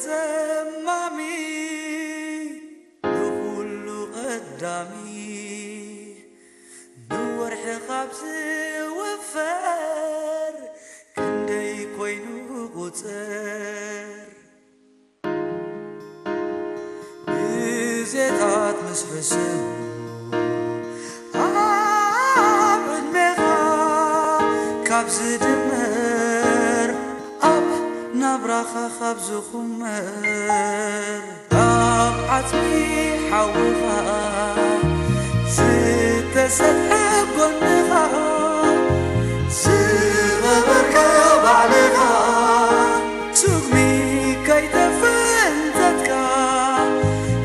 ዘማሚ ንኹሉ ቀዳሚ ንወርሒ ካብ ዝውፈር ክንደይ ኮይኑ ቁጽር ግዜታት ምስ ሕስም ኣብ ዕድሜኻ ካብ ዝድመር ኣብ ናብራኻ ካብ ዝኹመር ኣብ ዓጽሚ ሓውኻ ዝተሰጥሐ ጎንኻ ዝቐበርካዮ ባዕልኻ ስጉሚ ከይተፈንተትካ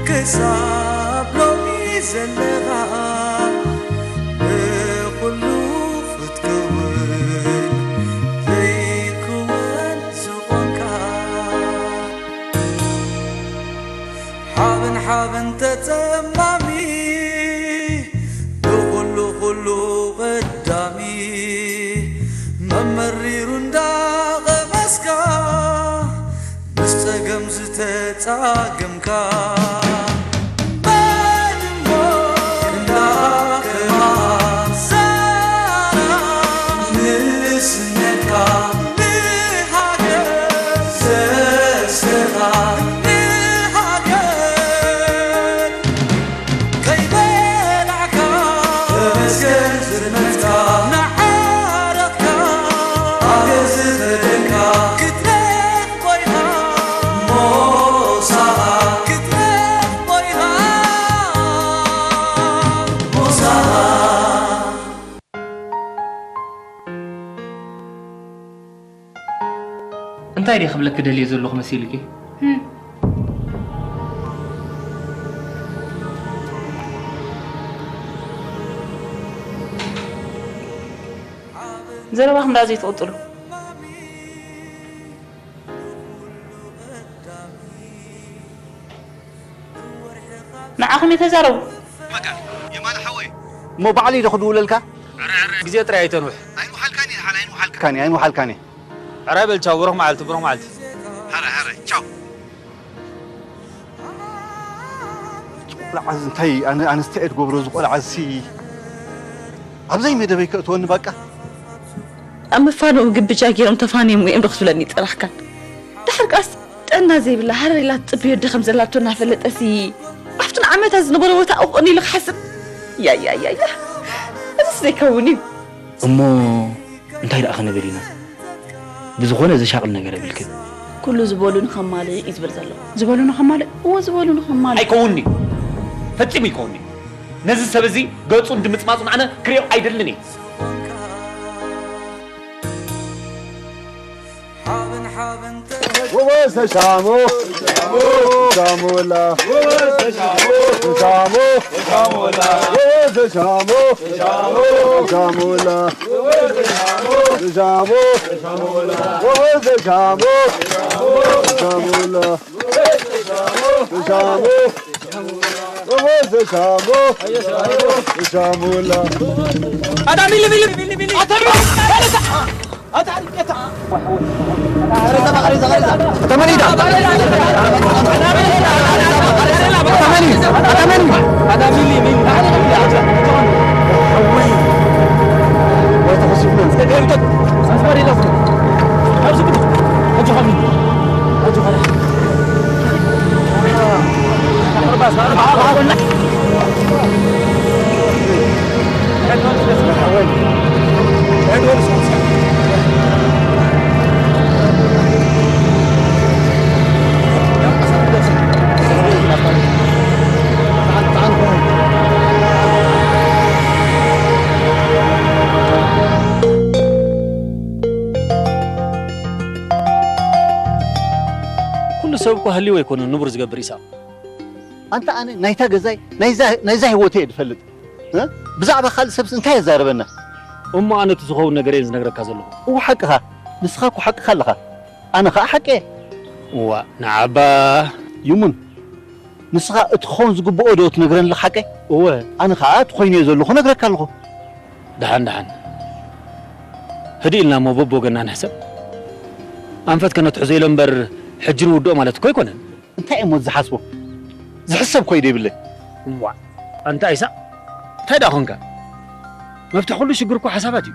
ክሳብ ሎሚ ዘለኻ ብኹሉ ክትከውን ዘይክወን ዝኾንካ ሓበን ሓበን ተጸማሚ ንኹሉ ኩሉ ቀዳሚ መመሪሩ እንዳቐመስካ ምስ ጸገም ዝተጻገምካ መን እሞ እንዳኸማ ዛራ ንስነትካ ንሃገር ዘስኻ ንሃገር ከይበላዕካ ተመስገን ዝመጽካ ንዓረኽካ ኣገ ዝኸደንካ ክትረኽ ኮይና ሞሳኻ ክትረኽ ኮይና ሞሳኻ እንታይ ድየ ክብለኪ ደልየ ዘለኹ መሲልኪ? ዘረባኹም ደኣ ዘይትቕጽሉ። ንዓኹም እየ ተዛረቡ። መጋል የማነ ሓወይ እሞ ባዕለይ ዶ ክድውለልካ? ግዜ ጥራይ ኣይተንውሕ። ኣይንውሓልካን እየ ደሓን ኣይንውሓልካን እየ ኣይንውሓልካን እየ። ሕራይ በል ቻው ብሩኽ መዓልቲ ብሩኽ መዓልቲ። ሕራይ ሕራይ ቻው። ቆልዓ እዚ እንታይ ኣነ ኣነስተይ እየ ትገብሮ እዚ ቆልዓ እዚ ኣብዘይ መደበይ ከእትወኒ ባቃ። ኣብ ምፋንኦም ግብጃ ገይሮም ተፋንዮም እዮም ዶ ክትብለኒ ይጸናሕካን? ደሓር ከኣስ ጥዕና ዘይብላ ሃረር ኢላ ትጽበዮ ኣደ ከም ዘላቶ እናፈለጠሲ ኣብቲ ንዓመታት ዝነበሮ ቦታ ኣብኡ ቅንይ ኢሉ ክሓስብ ያያያያ እዚስ ዘይከውን እዩ። እሞ እንታይ ደኣ ክንብል ኢና? ብዝኾነ ዘሻቕል ነገር የብልክን። ኩሉ ዝበሉኒ ከማልእ እዩ ዝብል ዘሎ። ዝበሉኒ ከማልእ? እወ ዝበሉኒ ከማልእ። ኣይከውንን'ዩ። ፈጺሙ ኣይከውንን'ዩ። ነዚ ሰብ እዚ ገጹ እንድምጽማጹን ኣነ ክርእዮ ኣይደልን እየ። ወወዘ ሻሞ ሻሞላ ሻሞ ሻሞላ ወወዘ ሻሞ ሻሞላ ሻሞ ወወዘ ሻሞ ሻሞላ ሻሞ ወወዘ ሻሞ ሻሞላ ኩሉ ሰብ እኮ ሃልይዎ ኣይኮነን ንቡር ዝገብር ኢሳቕ። ኣንታ ኣነ ናይታ ገዛይ ናይዛ ናይዛ ህይወተይ እየ ዝፈልጥ። እ? ብዛዕባ ካልእ ሰብስ እንታይ የዛርበና? እሞ ኣነ እቲ ዝኸውን ነገር እየ ዝነግረካ ዘለኹ። እወ ሓቅኻ። ንስኻ እኮ ሓቅኻ ኣለኻ። ኣነ ኸኣ ሓቂ እየ። እዋእ ንዓባ። ይሙን ንስኻ እቲ ክኸውን ዝግብኦ ዶ ትነግረኒ ኣለኻ ሓቀይ? እወ ኣነ ኸኣ እቲ ኮይኑ እየ ዘለኹ እነግረካ ኣለኹ። ደሓን ደሓን ህድእ ኢልና እሞ በብወገንና ንሕሰብ። ኣንፈት ከነትሕዞ ኢለ እምበር ሕጂ ንውድኦ ማለት እኮ ኣይኮነን። እንታይ እሞ ዝሓስቦ? ዝሕሰብ እኮ እዩ ዘይብለይ። እዋእ፣ ኣንታ ኢሳቕ፣ እንታይ ደኣ ኾንካ? መፍትሒ ኩሉ ሽግር እኮ ሓሳባት እዩ።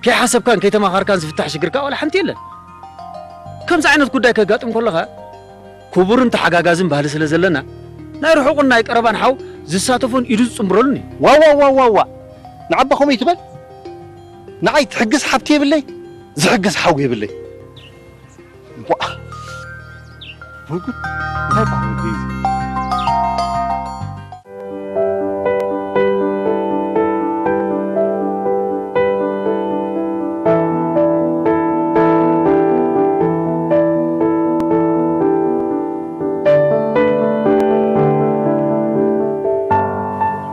ከይሓሰብካን ከይተማኻርካን ዝፍታሕ ሽግር ከኣ ዋላ ሓንቲ የለን። ከምዚ ዓይነት ጉዳይ ከጋጥም ከሎ ኸኣ ክቡርን ተሓጋጋዝን ባህሊ ስለ ዘለና፣ ናይ ርሑቕን ናይ ቀረባን ሓው ዝሳተፎን ኢዱ ዝጽንብረሉን እዩ። ዋዋ፣ ዋዋ፣ ዋዋ! ንዓባ ከምኡ ይትበል? ንዓይ ትሕግዝ ሓብቲ የብለይ፣ ዝሕግዝ ሓው የብለይ። ዋእ! ወይ ጉድ! እንታይ በሃል ወደይ እዚ?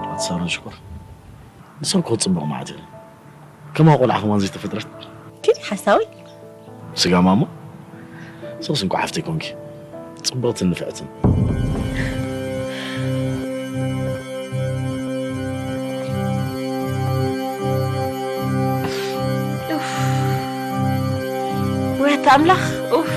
ኣቲ ሳሮን ሽኮር፣ ንሰብ ክትጽብቕ መዓት እየ። ከማ ቆልዓ ከማን ዘይተፈጥረት። ኪዲ ሓሳዊ። ስጋ ማማ፣ ንስኽስ እንኳዕ ሓፍተይ ኮንኪ። ጽብቕትን ንፍዕትን። ኡፍ። ወይ ኣታ ኣምላኽ፣ ኡፍ።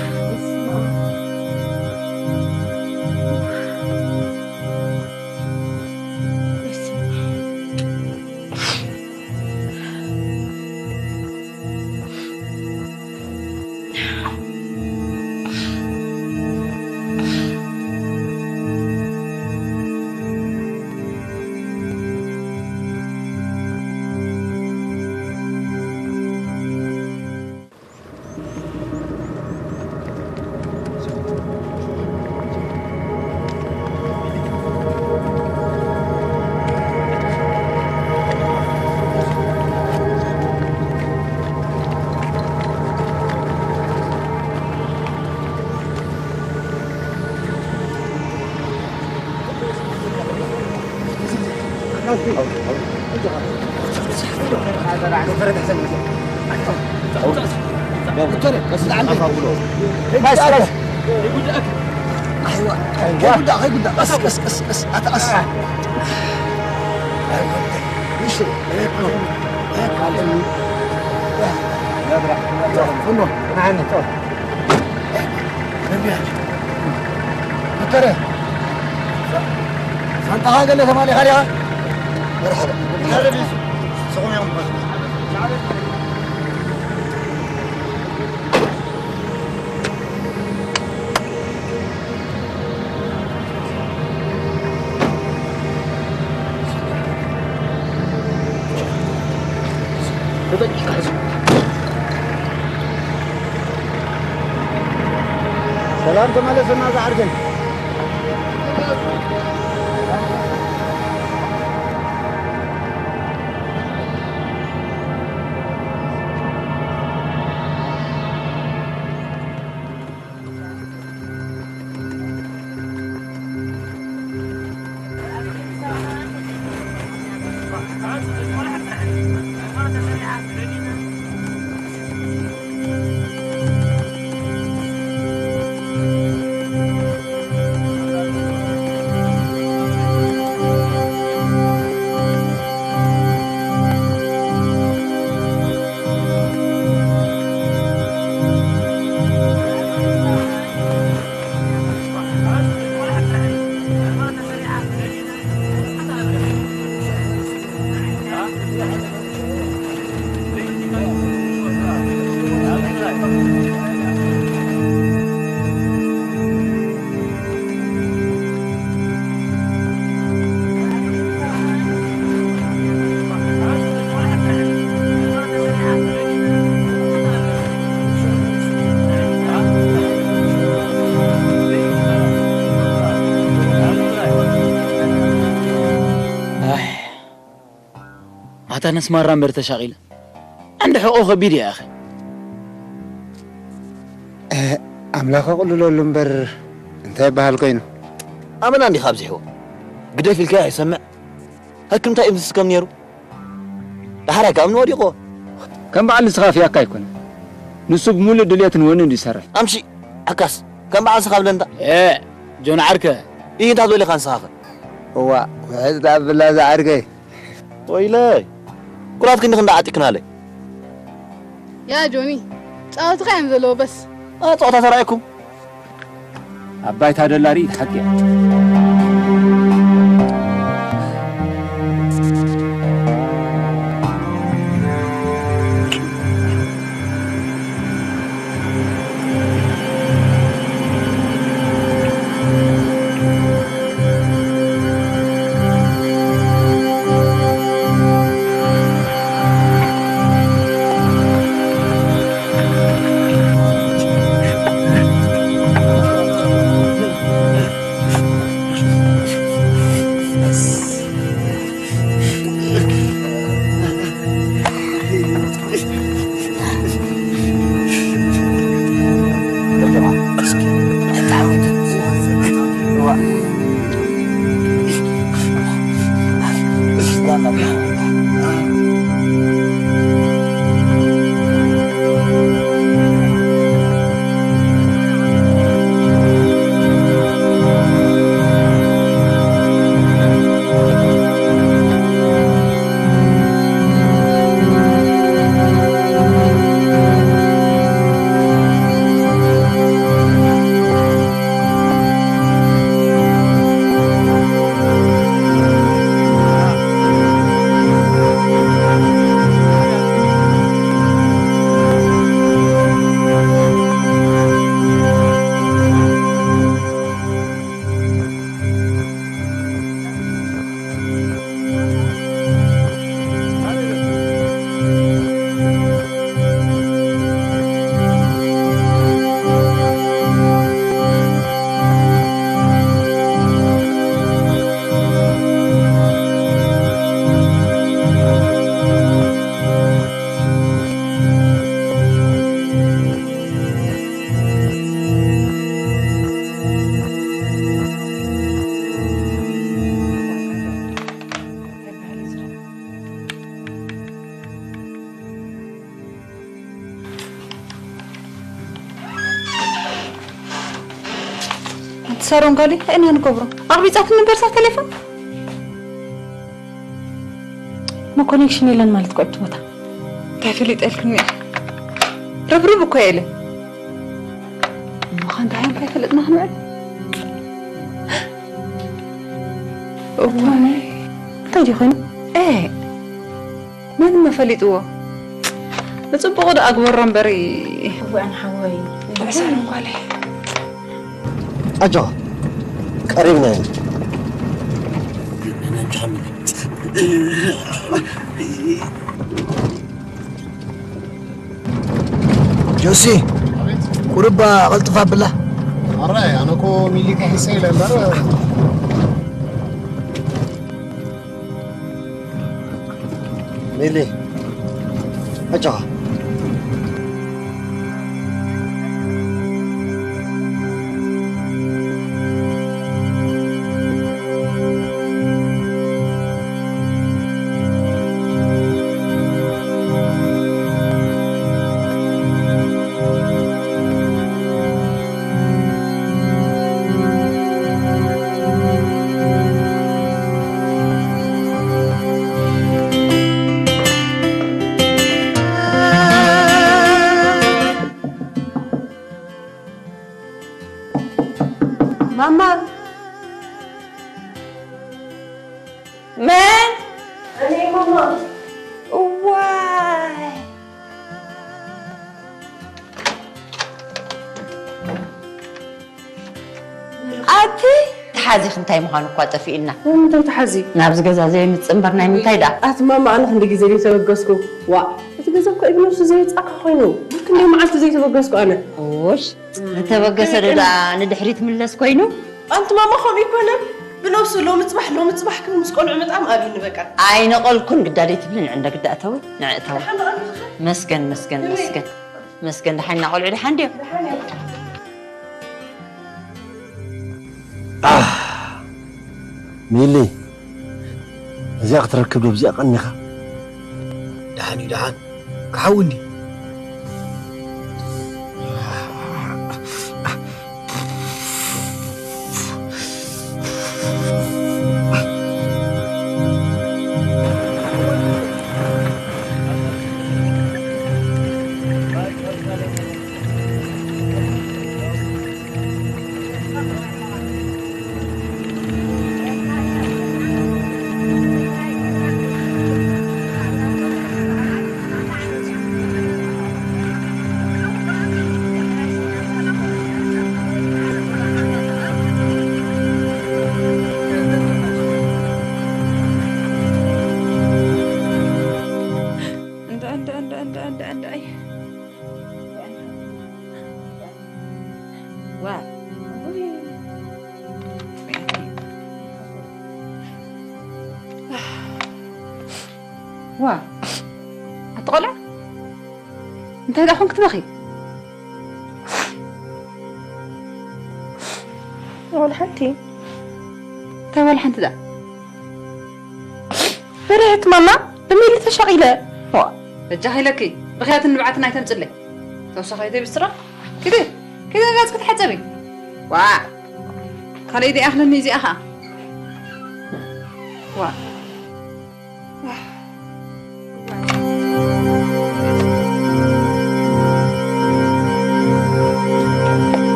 ዶክተረ፣ ሳንጣኻ ገለ ተማሊኻ ዲኻ? መርሓባ። ሰላም ተመለሰና ዝዓርከይ። ኣይ፣ ኣታ ነስማራ እምበር ተሻቒለ። ዓንዲ ሕቖ ከቢድ እያ፣ ኣኸ። እ፣ ኣምላኽ ኣቕልለሉ እምበር እንታይ ይበሃል ኮይኑ? ኣመና እንዲኻ ኣብዚሕዎ። ግደፍ ኢልካዮ ኣይሰምዕ። ሃክም እንታይ እዩ ምስስከም ነይሩ? ዳሕራይ ካብ እምኒ ወዲቑ። ከም በዓል ንስኻ ፍያካ ኣይኮነን። ንሱ ብምሉእ ድልየትን ወንን እዩ ዝሰርሕ። ኣምሺ፣ ዓካስ፣ ከም በዓል ንስኻ ብለንታ። ኤ፣ ጆን ዓርከ። ኢሂ፣ እንታይ ትብል ኢኻ ንስኻኸ? እዋ፣ ውሕጅ ደኣ ብላ ዝዓርከይ። ወይለይ፣ ኩላትክን ክንዲ ዓጢክናለይ። ያ ጆኒ፣ ጻወትኻ እዮም ዘለዎ በስ። አ፣ ጸወታ ተራእየኩም። ኣብ ባይታ ደላ ርኢት ሓቂ እያ። ኣንቲ ሳሮን ጋሊ እንታይ ኢና ንገብሮ? ኣቕቢጻትኒ እምበር እዛ ቴሌፎን። እሞ ኮኔክሽን የለን ማለት እኮ ኣብቲ ቦታ። እንታይ ፈሊጠልክኒ? ርብርብ እኮ የለን። እሞ ከ እንታይ እንታይ ፈለጥና ክንውዕል? እዋይ። እንታይ ድዩ ኮይኑ? ኤ፣ መን መፈሊጥዎ? ንጽቡቕ ዶ ኣግበሮ እምበሪ። እዋን ሓወይ። ብዕሰር እንኳለይ። ኣጆኻ፣ ቀሪብና ኢና። ጆሲ፣ ቁርባ ቀልጥፍ ኣብላ። ኣራይ፣ ኣነ እኮ ሚሊ ከሒሰ ኢለ እምበር። ሚሊ፣ ኣጆኻ። ማማ! መን? ኣነ ማማ። እዋይ! ኣቲ ተሓዚኽ እንታይ ምዃኑ እኳ ጠፊኡና። ንምንታይ ተሓዚ? ናብዚ ገዛ ዘየምጽእ እምበር ናይ ምንታይ ደኣ? ኣቲ ማማ፣ ኣነ ክንዲ ግዜ ዘይተበገስኩ። ዋእ! እቲ ገዛ እኮ ብነብሱ ዘይወጻእካ ኮይኑ። ክንደይ መዓልቲ ዘይተበገስኩ ኣነ። ውይ! እንተበገሰ ዶ ደኣ ንድሕሪት ምለስ ኮይኑ? ኣንቲ ማማ ከምኡ ይኮነን። ብነብሱ ሎሚ ጽባሕ፣ ሎሚ ጽባሕ ክብል ምስ ቆልዑ ምጥዓም ኣብዩኒ በቃ። ኣይነቐልኩን፣ ግዳ ደይትብሊ፣ ንዕ እንደ ግዳ እተዊ፣ ንዕ እተዊ። ደሓን ደኣ ኣለኻ? መስገን፣ መስገን፣ ከመይ? መስገን። መስገን፣ ደሓን ኢና ቆልዑ፣ ደሓን ድዮም? ደሓን እዮም። ኣህ፣ ሚሊ፣ እዚኣ ክትረክብ ዶ ብዚኣ ቀኒኻ? ደሓን እዩ፣ ደሓን። ክሓዊ እንዲ። ዋ ኣቲ ቆልዓ እንታይ ደኣ ኮንክ ትበኺ? ወላ ሓንቲ እንታይ ዋላ ሓንቲ ደኣ በርሀት ማማ ብሚሊ ተሻቒለ። በጃኺ ኢለኪ ብኽያትን ንብዓትን ኣይተምፅለይ። ተወሳኺ ኣይተይ ብስራ ኪዲ ኪዲ ገፅኪ ተሓፀቢ። ዋ ካልእ ደኣ ይኣኽለኒ እዚኣ ኸዓ ዋ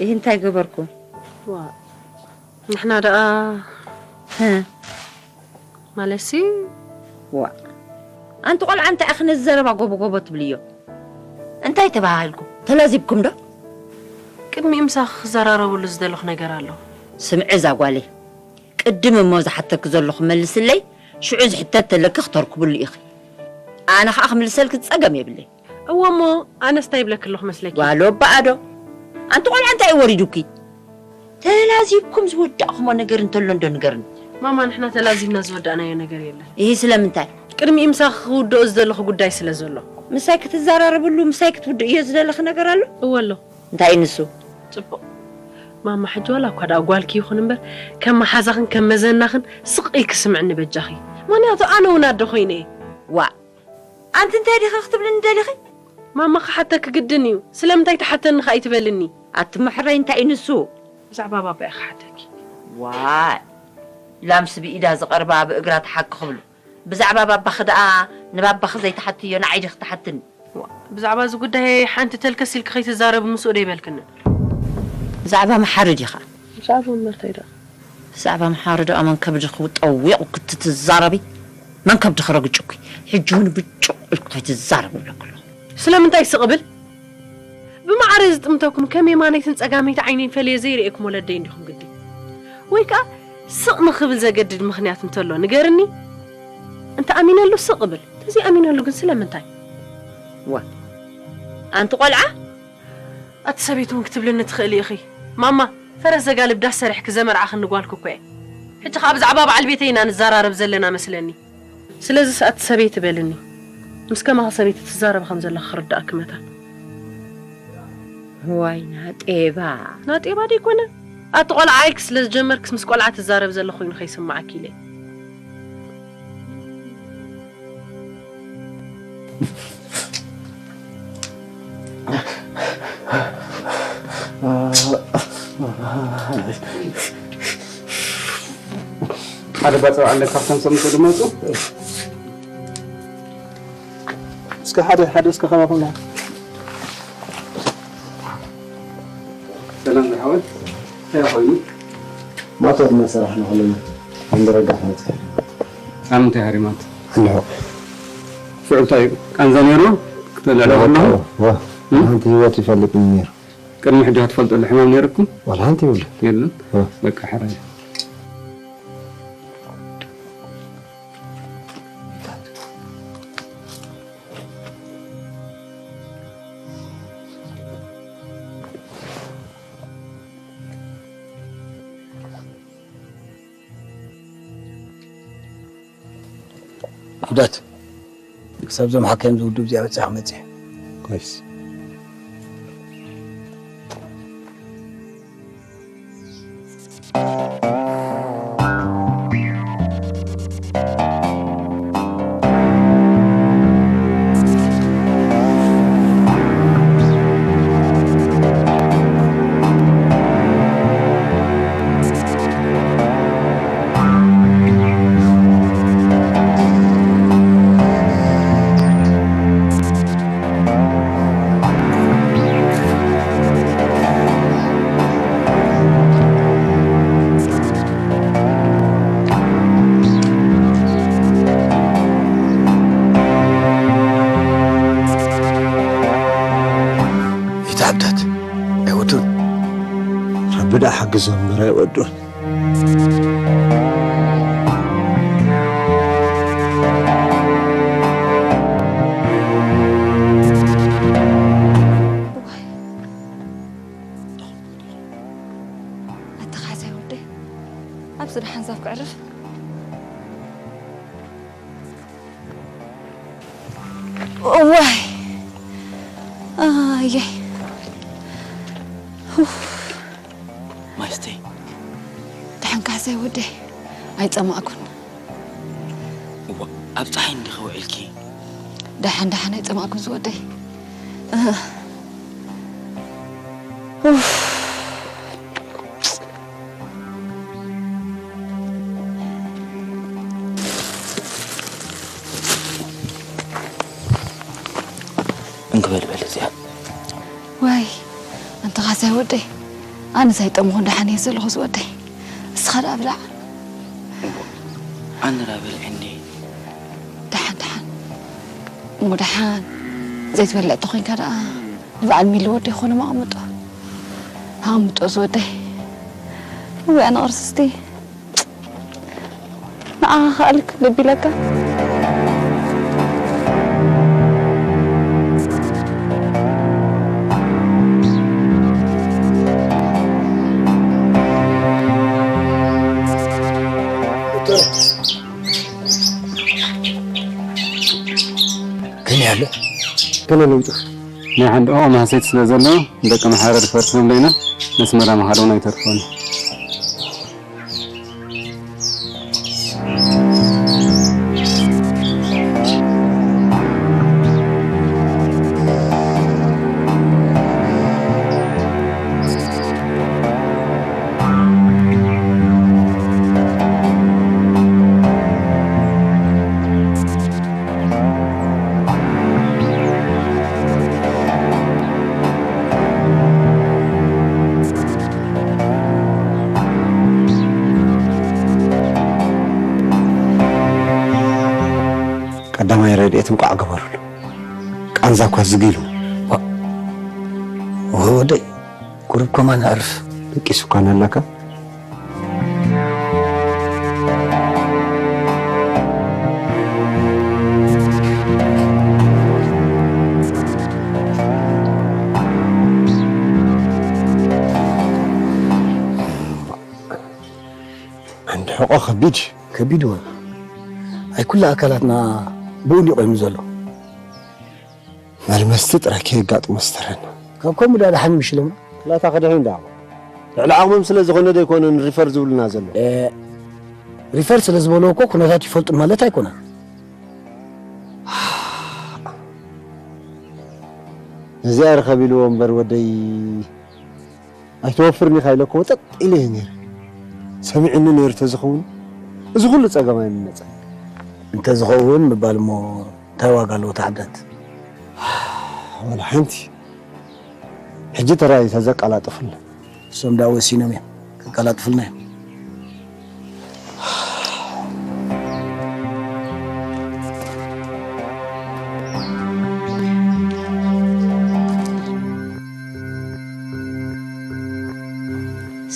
ይህ እንታይ ገበርኩ? ንሕና ደኣ ማለሲ ዋ ኣንቲ ቆልዓ እንታይ ኣኽነ ዘረባ ጎቦ ጎቦ ትብልዮ? እንታይ ተባሃልኩም? ተላዚብኩም ዶ? ቅድሚኡ ምሳኺ ክዘራረበሉ ዝደለኹ ነገር ኣሎ። ስምዒ እዛ ጓለይ፣ ቅድም እሞ ዝሓተኪ ዘለኹ መልስለይ፣ ሽዑ ዝሕተት ተለኪ ክተርክብሉ ኢኺ። ኣነ ኸኣ ክምልሰልኪ ጸገም የብለይ። እወ እሞ ኣነስ እንታይ ይብለኪ ኣለኹ መስለኪ? ጓል ወባኣ ዶ? ኣንቲ ቆልዓ እንታይ እዩ ወሪዱኪ? ተላዚብኩም ዝወዳእኹሞ ነገር እንተሎ እንዶ ንገርኒ። ማማ ንሕና ተላዚብና ዝወዳእናዮ ነገር የለን። ይህ ስለምንታይ? ቅድሚኡ ምሳኺ ክውድኦ ዝደለኹ ጉዳይ ስለ ዘሎ። ምሳይ ክትዘራረብሉ ምሳይ ክትውድእዮ ዝደለኺ ነገር ኣሎ? እወ ኣሎ። እንታይ እዩ ንሱ? ጽቡቕ ማማ ሕጂ ዋላ እኳ ደኣ ጓልኪ ይኹን እምበር ከም መሓዛኽን ከም መዘናኽን ስቕ ኢልኪ ስምዕኒ በጃኺ። ምኽንያቱ ኣነ እውን ኣደ ኮይነ እየ። ዋእ ኣንቲ እንታይ ዲኺ ክትብልኒ ደሊኺ? ማማ ክሓተኪ ግድን እዩ። ስለምንታይ ትሓተኒ ከኣ ኣይትበልኒ። ኣቲ መሕረይ እንታይ እዩ ንሱ? ብዛዕባ ባባ እየ ክሓተኪ። ዋይ ላምስ ብኢዳ ዝቐርባ ብእግራ ትሓኪ ክብሉ። ብዛዕባ ባባኺ ደኣ ንባባኺ ዘይትሓትዮ ንዓይ ዲኺ ትሓትኒ? ብዛዕባ እዚ ጉዳይ ሓንቲ ተልከስ ኢልኪ ከይትዛረቢ ምስኡ ዶ ኣይበልክንን? ብዛዕባ መሓሪ ዲኻ? ብዛዕባ መርታይ ደኣ? ብዛዕባ መሓሪ ደኣ መን ከብድኺ ጠዊቑ ክትትዛረቢ? መን ከብድኺ ረግጩኪ? ሕጂ እውን ብጩቕ ኢልኪ ከይትዛረቢ እብለኪ ኣለኹ። ስለምንታይ ስቕ ብል? ብማዕረ ዝጥምተኩም ከም የማነይትን ጸጋመይቲ ዓይነይ ፈልየ ዘይርእየኩም ወለደይ እንዲኹም ግዲ። ወይ ከኣ ስቕ ንኽብል ዘገድድ ምኽንያት እንተሎ ንገርኒ። እንተ ኣሚነሉ ስቕ እብል፣ እንተዘይኣሚነሉ ግን ስለምንታይ? ዋ ኣንቲ ቆልዓ ኣቲ ሰበይቲ እውን ክትብልኒ ትኽእሊ ኢኺ። ማማ፣ ፈረስ ዘጋልብ ዳስ ሰሪሕኪ ዘመርዓኽኒ ጓልኪ እኮ እየ። ሕጂ ኸኣ ብዛዕባ በዓል ቤተይ ኢና ንዘራረብ ዘለና መስለኒ። ስለዚስ ኣቲ ሰበይቲ በልኒ። ምስ ከማኺ ሰበይቲ ትዛረቢ ከም ዘለኺ ክርድኣኪ መታን። ዋይ ናጤባ። ናጤባ ደይኮነ። ኣቲ ቆልዓይኪ ስለ ዝጀመርክስ ምስ ቆልዓ ትዛረቢ ዘሎ ኮይኑ ከይስምዓኪ ኢለ። ሓደ ባጽዕ ኣለካ፣ ካብቶም ሰምጡ ድመጹ። እስከ ሓደ ሓደ እስከ ከባኹም። ሰላም ዝሓወት፣ እንታይ ኮይኑ? ማቶ ድማ ሰራሕ ንኸለና። እንድረጋ ሓንቲ። ኣብ ምንታይ ሃሪማት? ኣለኹ። ሽዑ እንታይ እዩ? ቃንዛ ነይሩ? ክተልዕሎ ከለኹ? ዋ፣ ዋ። እም? ሓንቲ ህይወት ይፈልጥ ነይሩ። ቅድሚ ሕጂ ክትፈልጠሉ ሕማም ነይርኩም? ዋላ ሓንቲ ይብሉ። የለን? ዋ። በቃ፣ ሕራይ። ዳት ክሳብ ዞም ሓካይም ዝውድብ እዚኣ በጻሕ መጽእ። ኮይስ። ይትዓብደት ኣይወዱን። ረቢ ደኣ ሓግዞም እምበር ኣይወዱን። ኣተኻዘይ ወደይ ኣብዚ ደሓን ዛፍ ክዕርፍ። እዋይ። ኣየ። ኡፍ። ማይስተይ። ደሓን ካሕሳይ ወደይ። ኣይጸማእኩን። እዋ፣ ኣብ ጸሓይ እንዲኺ ውዒልኪ? ደሓን፣ ደሓን ኣይጸማእኩን ዝወደይ። እህ። ኡፍ። እንክበል በል እዚኣ። ዋይ፣ ኣንታ ኻሳይ ወደይ፣ ኣነስ ኣይጠምኹን ደሓን እየ ዘለኹ ዝወደይ። እስኻ ደኣ ብላዕ። ኣነ ደኣ በልዐኒ። ደሓን፣ ደሓን። እሞ ደሓን ዘይትበልዕ ተኾይንካ ደኣ ንበዓል ሚሊ ወደይ ኾነ ኣቐምጦ። ኣቐምጦ ዝወደይ። ወይ ኣነ ቅርስስቲ። ንዓኻ ከኣልክ ልብ ኢለካ። ከመይ ኣሎ? ከመይ ለውጥኻ? ናይ ሓንድኦም ማህሰይቲ ስለ ዘሎ፣ ንደቂ ኣምሓራ ሪፈር ክንብሎ ኢና፣ ነስመራ ምኻድ እውን ኣይተርፎን። ቀዳማይ ረድኤት እንቋዕ ገበሩሉ። ቃንዛ እኳ ዝግ ኢሉ። ዋ-፣ ወደይ፣ ቁሩብ ከማን ኣዕርፍ። ደቂሱ እኳ እናሃለካ። ዓንዲ ሕቖ ከቢድ እዩ። ከቢድ እውን። ኣይ ኩሉ ኣካላትና ብኡ እንድዩ ቆይሙ ዘሎ። መልመስቲ ጥራይ ከየጋጥሞ ዝተረና። ካብ ከምኡ ደኣ ደሓን ይምሽሎም። ክላታ ክድሕን ደኣ። ልዕሊ ዓቕሞም ስለ ዝኾነ ዶ ኣይኮነን ሪፈር ዝብሉና ዘሎ? እ፣ ሪፈር ስለ ዝበልዎ እኮ ኩነታት ይፈልጡ ማለት ኣይኮነን። ነዚኣ ርኸብ ኢልዎ እምበር ወደይ ኣይትወፍርን ኢኻ ኢለኮ ወጠጥ ኢለ እየ ነይረ። ሰሚዑኒ ነይሩ ተዝኸውን እዚ ኩሉ ጸገም ኣይምመጸን። እንተዝኸውን ምባል እሞ እንታይ ዋጋ ኣለዎ ተዓብዳት? ወላ ሓንቲ። ሕጂ ተራይ ተዘቀላጥፉልና። እሶም ደኣ ወሲኖም እዮም። ከቀላጥፉልና እዮም።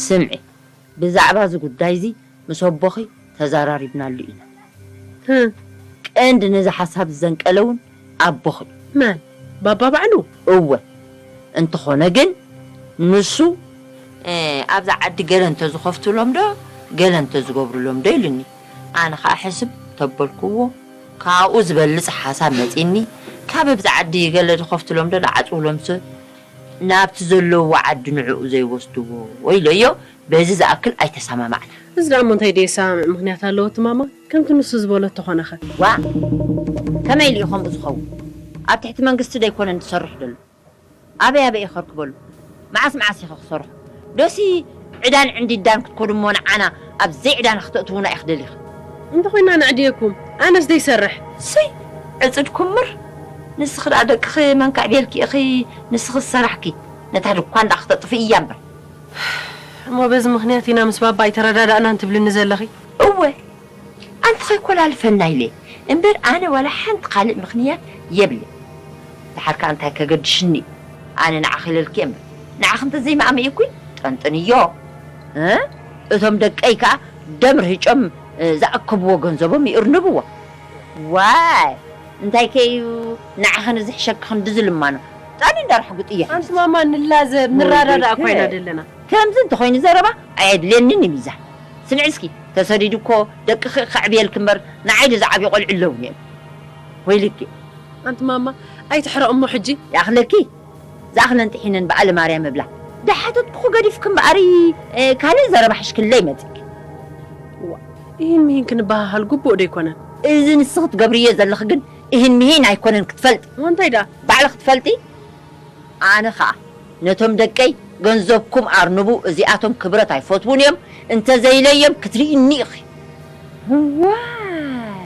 ስምዒ፣ ብዛዕባ እዚ ጉዳይ እዚ ምስ ኣቦኺ ተዘራሪብናሉ ኢና። ህም። ቀንዲ ነዚ ሓሳብ ዘንቀለ እውን ኣቦኺ እዩ። መን? ባባ ባዕሉ? እወ። እንተኾነ ግን ንሱ፣ እ፣ ኣብዛ ዓዲ ገለ እንተዝኸፍቱሎም ዶ፣ ገለ እንተዝገብሩሎም ዶ ኢሉኒ። ኣነ ኸኣ ሕስብ ተበልክዎ፣ ካብኡ ዝበልጽ ሓሳብ መጺኒ፣ ካብ ኣብዚ ዓዲ ገለ ዝኸፍትሎም ዶ ዝዓጽውሎም ሰብ ናብቲ ዘለውዎ ዓዲ ንዕኡ ዘይወስድዎ ኢለዮ፣ በዚ ዝኣክል ኣይተሰማማዕና። እዚ ደኣ እሞ እንታይ ደየሰማምዕ ምኽንያት ኣለዎ እቲ ማማ? ከምቲ ንሱ ዝበሎ እንተኾነኸ? ዋ! ከመይ ኢሉ እዩ ከምኡ ዝኸውን? ኣብ ትሕቲ መንግስቲ ደይኮነን ዝሰርሕ ዘሎ? ኣበይ ኣበይ ኢኸ ክበሉ? መዓስ መዓስ ኢኸ ክሰርሑ? ዶሲ ዕዳን ዕንዲዳን ክትኮዱ እሞ ንዓና ኣብ ዘይዕዳና ክተእትዉና ኢኺ ደሊኺ? እንተኾይና ነዕድየኩም፣ ኣነስ ደይሰርሕ። ስይ! ዕጽድ ኩምር! ንስኺ ደኣ ደቅኺ መንካዕ ቤልኪ ኢኺ፣ ንስኺ ዝሰራሕኪ፣ ነታ ድኳን ደኣ ክተጥፍእያ እምበር። እሞ በዚ ምኽንያት ኢና ምስ ባባ ኣይተረዳዳእናን ትብልኒ ዘለኺ? እወ፣ ኣንቲ ኸይኮላልፈና ኢለ እምበር፣ ኣነ ዋላ ሓንቲ ካልእ ምኽንያት የብለይ። ደሓር ከኣ እንታይ ከገድሽኒ እዩ? ኣነ ንዓኺ ኢለልኪ እየ እምበር፣ ንዓኺ እንተ ዘይመኣመየኩ ጠንጥንዮ። እ? እቶም ደቀይ ከኣ ደም ርሂጮም፣ እ፣ ዝኣከብዎ ገንዘቦም ይእርንብዎ። ዋይ፣ እንታይ ከ እዩ ንዓኺ ንዝሕሸኪ ክንዲ ዝልማኖ? ጣኒ እንዳርሕጉጥ እየ። ኣንቲ ማማ ንላዘብ፣ ንራዳዳእ እኮ ኢና ዘለና። ከምዚ እንተኾይኑ ዘረባ ኣየድልየንን እዩ ሚዛን። ስምዒ እስኪ፣ ተሰዲዱ እኮ ደቅኺ ከዕብየልኪ እምበር ንዓይ ዶ ዝዓብዩ ቆልዑ ኣለውኒ እዮም? ወይልኪ። ኣንቲ ማማ፣ ኣይትሕረቕ እሞ ሕጂ። ይኣኽለኪ። ዝኣኽለን ጥሒነን በዓለ ማርያም እብላ። ዝሓተትኩኺ ገዲፍኪ እምበኣሪ፣ እ፣ ካልእ ዘረባ ሕሽክለይ መጺእኪ። ዋ፣ ይህን ምሂን ክንበሃሃል ግቡእ ዶ ኣይኮነን? እዚ ንስኺ ትገብርዮ ዘለኺ ግን ይህን ምሂን ኣይኮነን ክትፈልጢ። እሞ እንታይ ደኣ? ባዕልኺ ትፈልጢ? ኣነ ኸኣ ነቶም ደቀይ ገንዘብኩም ኣርንቡ፣ እዚኣቶም ክብረት ኣይፈትዉን እዮም፣ እንተዘይለዮም ክትርእይኒ ኢኺ። እዋይ!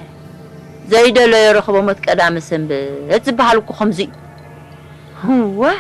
ዘይደለዮ ረኽቦ ሞት ቀዳመ ሰንበት ዝበሃል እኮ ከምዚ እዩ። እዋይ!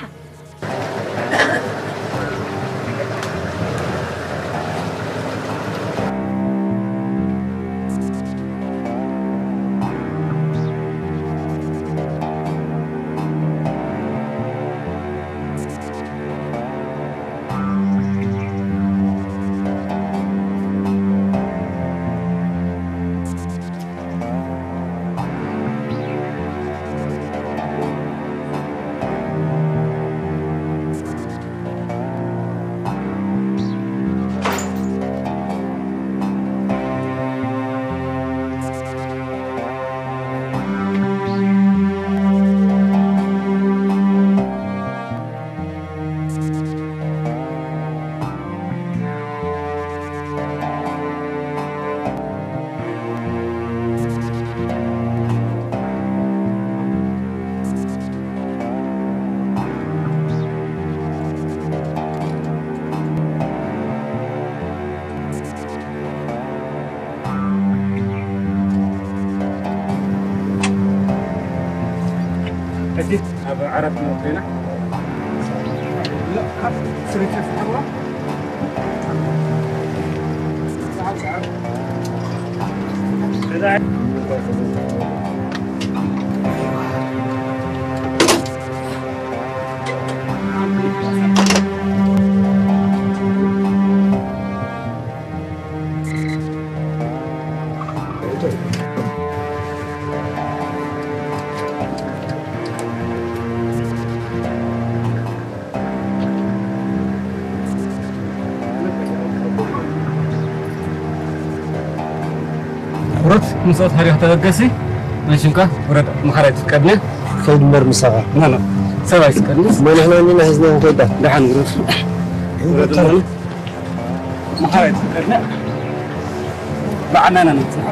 ሕጂ ኣብ ዓራት ክንወርድ ኢና። ውረድ፣ ምስ ኣትሓሪኻ ተበገሲ፣ መን ሽምካ? ውረድ፣ መሓራይ ትፍቀድኒ? ከይድ እምበር ምሳኻ። ና፣ ና፣ ሰብኣይ ትፍቀድኒ? እሞ ንሕና እኒና ሒዝና ንኸይዳ። ደሓን ውረድ። ውረድ፣ ውረድ። መሓራይ ትፍቀድኒ? ብዓናና ንጽንሓ።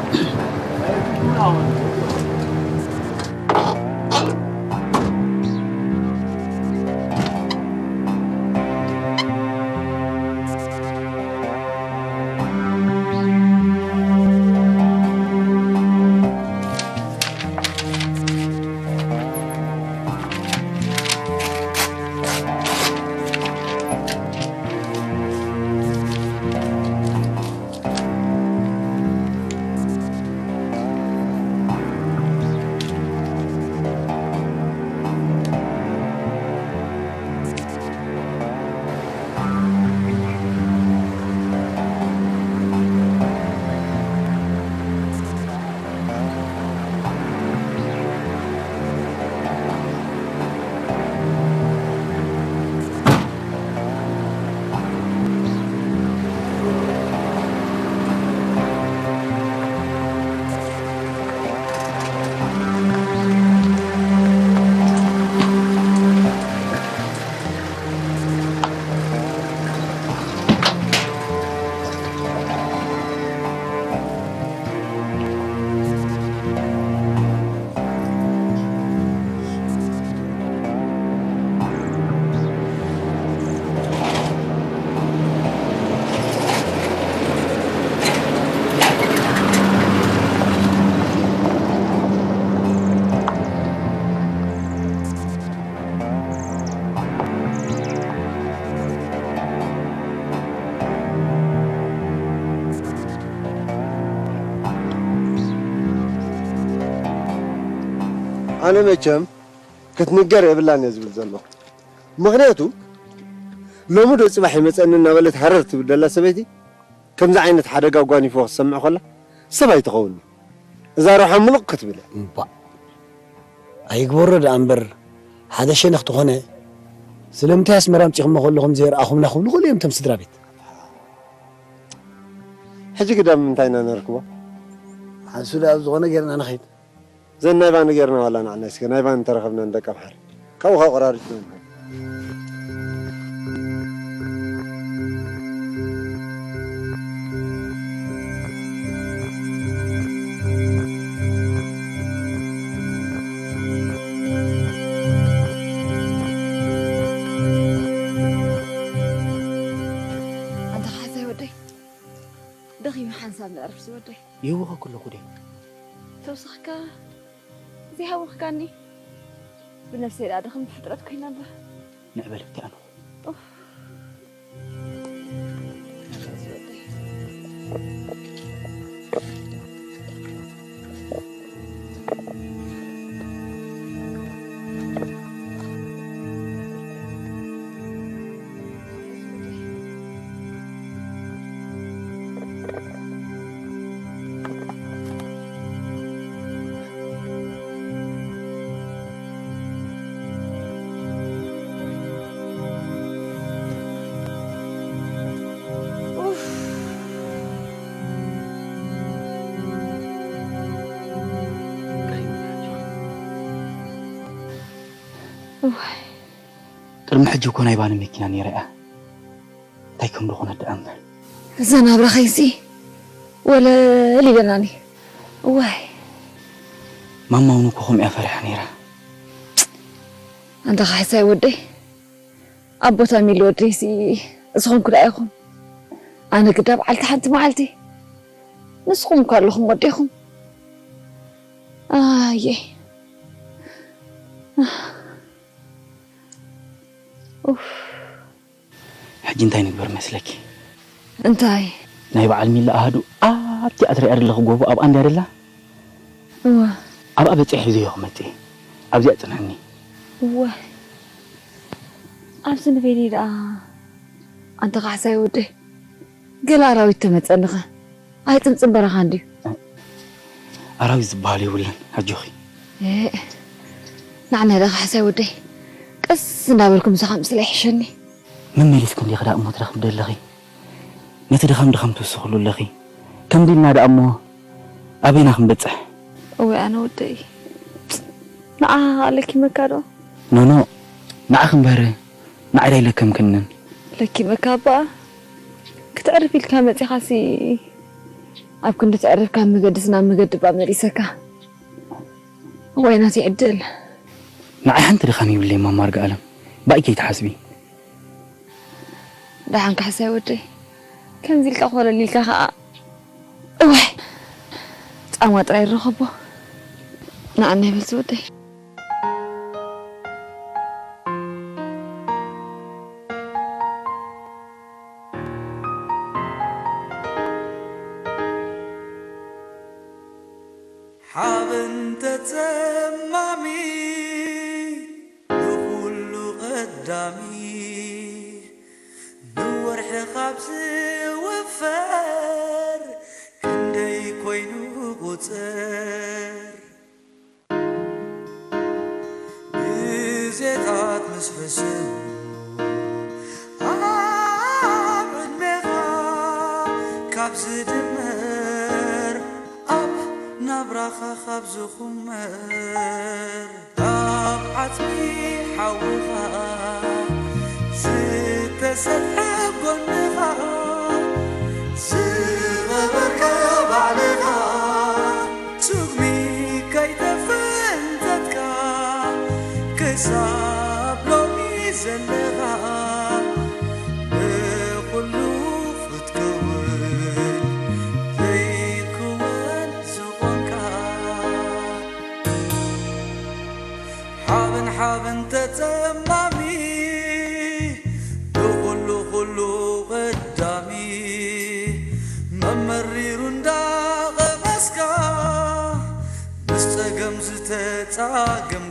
ኣነ መቸም ክትንገር የብላን እየ ዝብል ዘለኹ። ምኽንያቱ ሎሚ ዶ ጽባሕ ይመጸኒ እናበለት ሃረር ትብል ዘላ ሰበይቲ ከምዚ ዓይነት ሓደጋ ኣጓኒፍዎ ክትሰምዕ ከላ ሰብ ኣይትኸውን። እዛ ሮሓ ምሉቕ ክትብል እያ። እምባእ። ኣይግበሮ ደኣ እምበር፣ ሓደ ሸነኽ ተኾነ፣ ስለምንታይ ኣስመራ ኣምጺኹሞ ከለኹም ዘይረኣኹምና ክብሉ ክእሉ እዮም እቶም ስድራ ቤት። ሕጂ ግዳ ምንታይ ኢና ነርክቦ? ሓንሱ ደኣ ኣብ ዝኾነ ጌርና ንኸይድ። ዘን ናይ ባኒ ጌርና ዋላ ንዓና እስከ ናይ ባኒ ተረኸብና ንደቂ ኣምሓር። ካብኡ ካብ ቆራሪጽና ንኸይድ። ኣንታ ካሕሳይ ወደይ፣ ደኺመ ሓንሳብ ንዕርፍ ዝወደይ። ይህውኸኩ ኣለኹ ደይ። ተውስኽካ ዘይሃወኽካኒ። ብነፍሰይ ደኣ ደኽምቲ ፍጥረት ኮይና ኣላ። ንዕበል ብቲ ኣነ። ኡፍ። እዋይ። ቅድሚ ሕጂ እኮ ናይ ባኒ መኪና ነይራ እያ። እንታይ ከም ዝኾነት ደኣ እምበር። እዛ ናብራ ኸይሲ ወለል ኢለናኒ። እዋይ። ማማ እውን እኮ ከምኡ እያ ፈሪሓ ነይራ። ኣንታ ካሕሳይ ወደይ፣ ኣቦታ ሚሊ ወደይሲ ዝኾንኩ ደኣ ኢኹም። ኣነ ግዳ በዓልቲ ሓንቲ መዓልቲ ንስኹም እኮ ኣለኹም ወዲኹም። ኣየ። ኡፍ። ሕጂ እንታይ ንግበር መስለኪ? እንታይ? ናይ በዓል ሚላ ኣሃዱ ኣብቲ ኣትሪኣ ዘለኹ ጎቦ ኣብኣ እንድያ ደላ? እወ። ኣብኣ በጺሐ ሒዘዮ ክመጽእ እየ። ኣብዚኣ ጽንሕኒ። እወ። ኣብዚ ንበይነይ ደኣ ኣንታ ካሕሳይ ወደይ። ገለ ኣራዊት ተመጸንኸ? ኣይጽምጽም በረኻ እንድዩ። ኣራዊት ዝበሃል የብሉን፣ ኣጆኺ። ኤእ፣ ንዓና ኢለ ካሕሳይ ወደይ፣ ቀስ እንዳበልኩ ምሳኻ ምስለ ይሕሸኒ። መመሊስኪ እንዲኺ ደኣ እሞ ትረኽቢ ደለኺ። ነቲ ድኻም ድኻም ትውስኽሉ ኣለኺ። ከምዚ ኢልና ደኣ እሞ ኣበይና ክንበጽሕ? እወ ኣነ ወደይ፣ ንዓኻ ኣለኪመካ ዶ? ኖኖ፣ ንዓኺ እምበር ንዓይ ዶ ኣይለከምክንን? ለኪመካ እባ። ክትዕርፍ ኢልካ መጺኻሲ፣ ኣብ ክንዲ ተዕርፍ ካብ መገድስ ናብ መገዲ እባ መሊሰካ። እዋይ ናተይ ዕድል። ንዓይ ሓንቲ ድኻም የብለይን ማማ ኣርጋኣለም። ባይ ከይትሓስቢ። ደሓን ካሕሳይ ወደይ። ከምዚ ኢልካ ኮለል ኢልካ ኸኣ። እዋይ። ጻማ ጥራይ ይረኸቦ። ንዓና ይበል ዝወደይ። ሓበን ተጸማሚ ንኹሉ ቀዳሚ፣ ንወርሒ ካብ ዝውፈር ክንደይ ኮይኑ ቁጽር። ግዜታት ምስ ሕስሙ ኣብ ዕድሜኻ ካብ ዝድመር፣ ኣብ ናብራኻ ካብ ዝኹመር፣ ኣብ ዓጽሚ ሓውኻ ዝተሰፍሐ ጎንኻ ዝቐበርካ ባዕልኻ፣ ስጉሚ ከይጠፍእ እንተትካ ክሳብ ሎሚ ዘለኻ፣ ብኹሉ ክትከውን ዘይክወን ዝኾንካ። ሓበን ሓበን ተጸማሚ ንኹሉ ኩሉ ቀዳሚ፣ መመሪሩ እንዳቐመስካ ምስ ጸገም ዝተጻገም